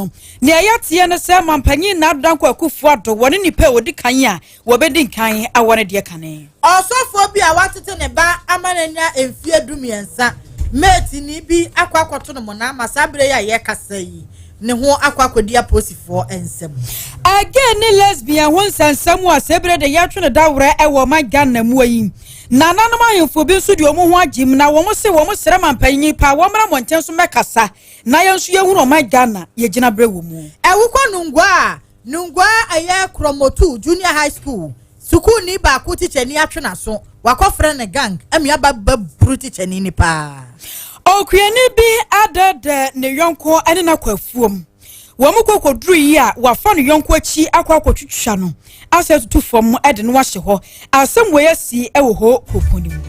no, nea yɛateɛ no sɛ Mampanyin Nana Addo Dankwa Akufo Addo wɔne nipa a wɔdi kan a wɔbɛdi nkan awɔ no deɛ kane. Ɔsɔfoɔ bi a watete ne ba ama no anya mfeɛ 13, meetini bi akɔ akɔto no mona ama saa berɛ yi a yɛrekasa yi, ne ho akɔ akɔdi apolisifoɔ nsam. Gay ne lesbian ho nsɛnsɛm a sɛ ebire de yɛtwe ne daworɛ ɛwɔ ɔman Ghana mu yi, nananom ahemfo bi nso de wɔn ho agye mu na wɔn se wɔn srɛ mampanyin pa wɔn mmra mmɔnten so mmɛkasa na yɛn nso yɛhunu ɔman Ghana yɛgyina berɛ wɔ mu. Ɛwokɔ Nungua a, Nungua ɛyɛ Kromotu Junior High School, sukuuni baako tikyani atwe n'aso, wakɔfrɛ ne gang ɛmi aba bɛburu tikyani ni paa. Okuani bi adɛdɛ ne yɔnko ne n'akɔ afuom. Wɔn mu kɔkɔduru yi a, wafa ne yɔnko akyi akɔ akɔtwitwa no asɛ tutu fam de no ahyɛ hɔ. Asɛm wei asi wɔ hɔ kuropɔn no mu.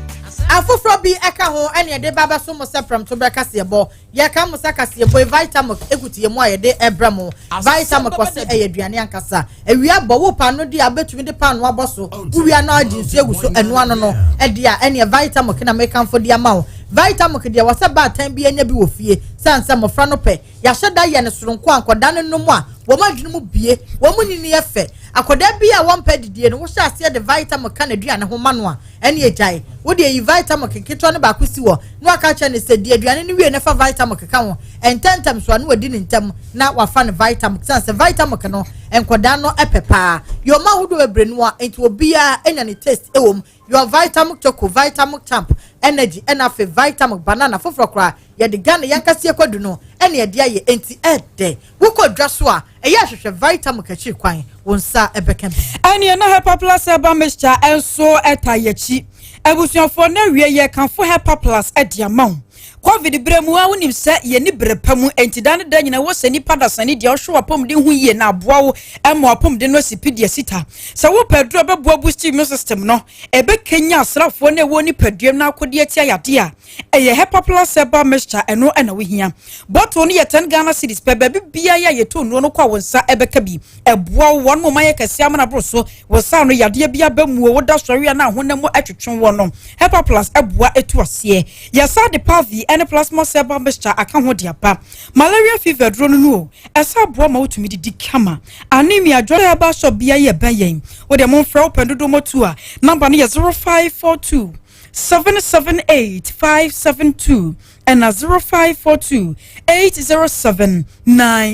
Afoforɔ bi ɛka ho ɛne yɛde ba bɛso mo sɛ prɛmto kaseɛbɔ. Yɛka mo sɛ kaseɛbɔ yi, Vitamilk ekuti yɛ mu a yɛde ɛbrɛ mo. Vitamilk wɔ sɛ ɛyɛ aduane ankasa. Awia bɔ wo paano di a, bɛtumi de paano abɔ so. Wowia na ɔde nsuo egu so, ɛnoa no ɛde a ɛneɛ Vitamilk na mekanfo de ama wo. Vitamilk deɛ, wɔ sɛ baatan bi anya bi wɔ fie sɛn sɛ mmɔfra no pɛ. Yɛahyɛ da yɛ no soronko a nkɔdaa no nom a, wɔn adwene mu bie, wɔn mu nini yɛ fɛ. Akɔdaa bi a wɔmpɛ didie no, wohyɛ aseɛ de Vitamilk ka n'aduane ho ma no a, ɛne agyae. Wode ayi Vitamilk ketewa no baako si wɔ na waka kyerɛ ne sɛ di aduane no wie na fa Vitamilk ka ho ɛntɛntɛm so a, na wadi ne ntɛm na wafa no Vitamilk sane sɛ Vitamilk no nkɔdaa no ɛpɛ paa. Yɛ ɔma ahodoɔ bebree no a, nti obiara anya ne taste ɛwɔ mu. Yɛ Vitamilk Choco, Vitamilk Champ Energy, ɛna afei Vitamilk Banana. Foforɔ koraa, yɛde Ghana yɛnkasi kwadu no ɛne yɛde ayɛ, nti ɛɛdɛ. Wokɔ dwa so a, ɛyɛ ahwehwɛ Vitamilk akyiri kwan, wo nsa ɛbɛka bi. Ɛneɛ na Hepa Plus herbal mixture ɛnso ɛta yɛkyi. Abusuafoɔ, na awie yɛ kanfo Hepa Plus ɛde ama wo. COVID berɛ mu a, wonim sɛ yɛni berɛ pa mu, enti da ne da nyina wɔ sɛ nipa dasani deɛ ɔhwɛ wapɔmuden ho yie na aboa wo ɛma wapɔmuden no asi pi deɛ sita. Sɛ wopɛ aduro a bɛboa boost immune system no, ɛbɛkenya asraafoɔ no ɛwɔ nipaduam no akɔde atia yadeɛ a, ɛyɛ Hepa Plus herbal mixture. Ɛno ɛna wohia. Bottle no yɛ 10 Ghana cedis pɛ. Baabi biara yɛ a yɛtɔ nnuro no kɔ a, wo nsa ɛbɛka bi. Ɛboa wo wɔn mo ma yɛ kɛseɛ amana boro so wɔ saa no yadeɛ bi aba mu o, woda sɔre a na ahonam mu atwetwe wɔ no, Hepa Plus ɛboa ɛtu aseɛ. Yɛsa de Pavi ɛne plasma herbal mixture aka ho de aba. Malaria fever duro no o, ɛsa aboa ma wotumi didi kama. Anemia dwa herbal shop bia yɛ bɛn yɛn. Wode momfrɛ wo pɛn dodoɔ mɔtu a, number no yɛ 0542 778 572 ɛna 0542 807 9.